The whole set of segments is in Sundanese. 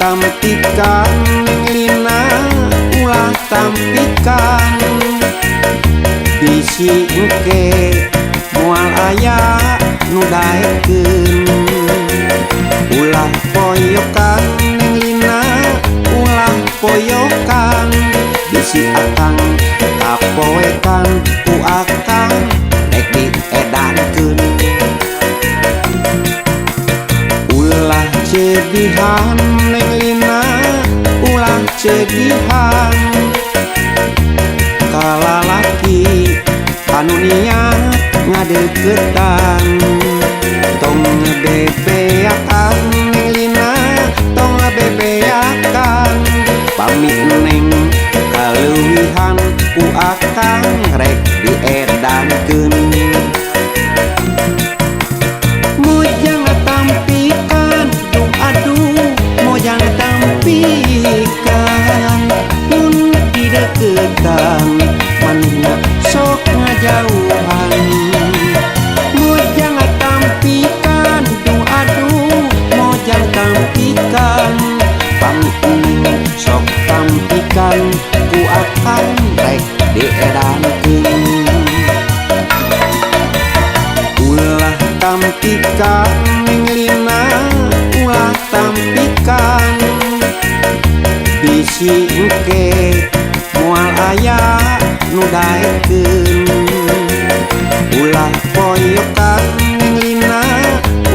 Tampikan Neng Lina, ulah tampikan. Bisi engke moal aya nu daekeun. Ulah poyokan Neng Lina, ulah poyokan. Bisi akang kapoekan ku akang rek diedankeun. Ulah cedihan Neng Lina, ulah cedihan. Kalalaki anu niat ngadeukeutan. Tong bebeakan Neng Lina, tong bebeakan. Pami neng kaleuwihan ku akang rek diedankeun. Mojang tampikan, duh aduh, mojang tampikan. Mun dideukeutan manehna sok ngajauhan. Mojang tampikan, duh aduh, mojang tampikan. Pami neng sok tampikan ku akang rek diedankeun. Ulah tampikan Neng Lina, ulah tampikan. Bisi engke moal aya nu daekeun. Ulah poyokan Neng Lina,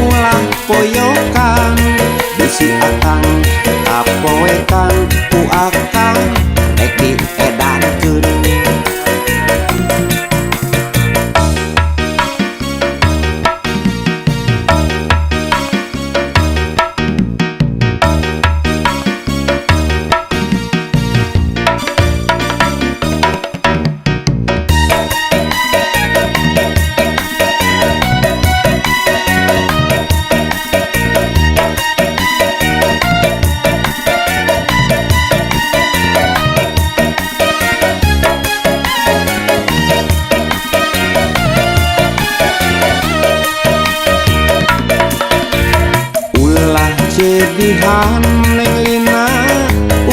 ulah poyokan. Bisi akang kapoekan ku akang rek diedankeun. Ulah cedihan Neng Lina,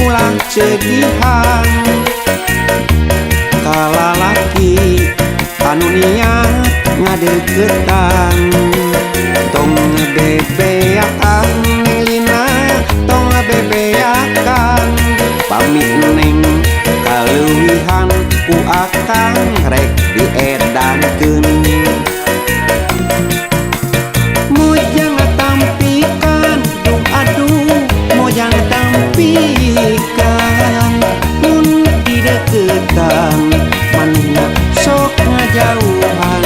ulah cedihan. Kalalaki anu niat ngadeukeutan. Tong bebeakan Neng Lina, tong bebeakan. Pami neng kaleuwihan ku akang rek diedankeun. Mojang tampikan, duh aduh, mojang tampikan. Mun dideukeutan manehna sok ngajauhan.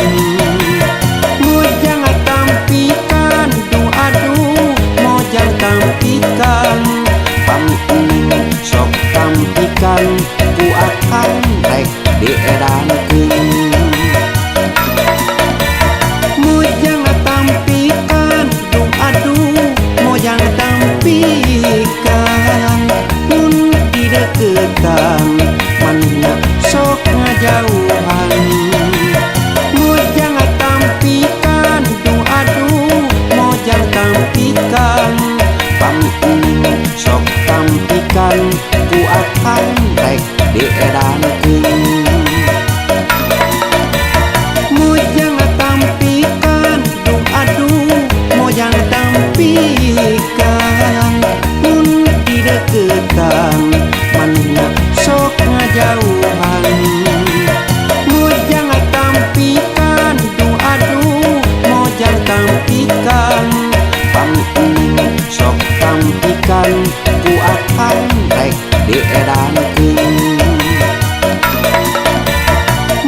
Mojang tampikan, duh aduh, mojang tampikan. Pami neng sok tampikan ku akang rek diedankeun. Mojang tampikan, duh aduh, mojang tampikan. Mun dideukeutan manehna sok ngajauhan. Mojang tampikan, duh aduh, mojang tampikan. Pami neng sok tampikan ku akang rek diedankeun. Mojang tampikan, duh aduh, mojang tampikan. Mun dideukeutan manehna sok ngajauhan. Mojang tampikan, duh aduh, mojang tampikan. Pami neng sok tampikan ku akang rek diedankeun.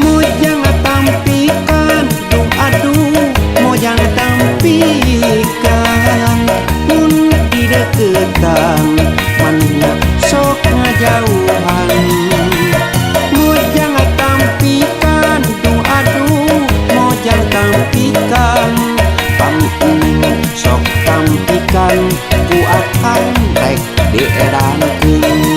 Mojang tampikan, duh aduh, mojang tampikan. Mun dideukeutan manehna sok ngajauhan. Mojang tampikan, duh aduh, mojang tampikan. Pami neng sok tampikan ku akang rek diedankeun.